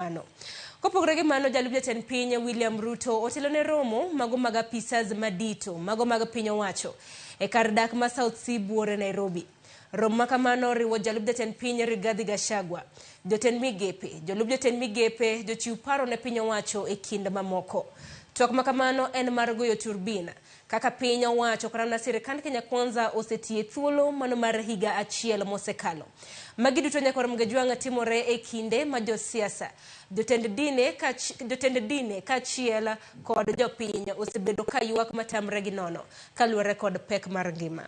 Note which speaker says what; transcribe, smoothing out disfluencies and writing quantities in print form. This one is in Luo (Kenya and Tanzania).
Speaker 1: Mano. Kopogore gi mano, jalup jatend piny William Ruto otelo ne romo mago mag apisas madito mago mag piny owacho e kar dak ma South C buore Nairobi. Romo ma kamano oriwo jalup jatend piny Rigathi Gachagua, jotend migepe, jolup jotend migepe, jochiw paro ne piny owacho e kind mamoko. Twak ma kamano en mar goyo turbin kaka piny owacho kata mana sirkand Kenya Kwanza osetiyo e thuolo mano mar higa achiel mosekalo. Magi duto nyakwar Mgejwang' timore e kinde ma josiasa, jotend dine, jotend dine kaachiel kod jopiny osebedo ka ywak matamre gi nono kaluwore kod pek mar ngima.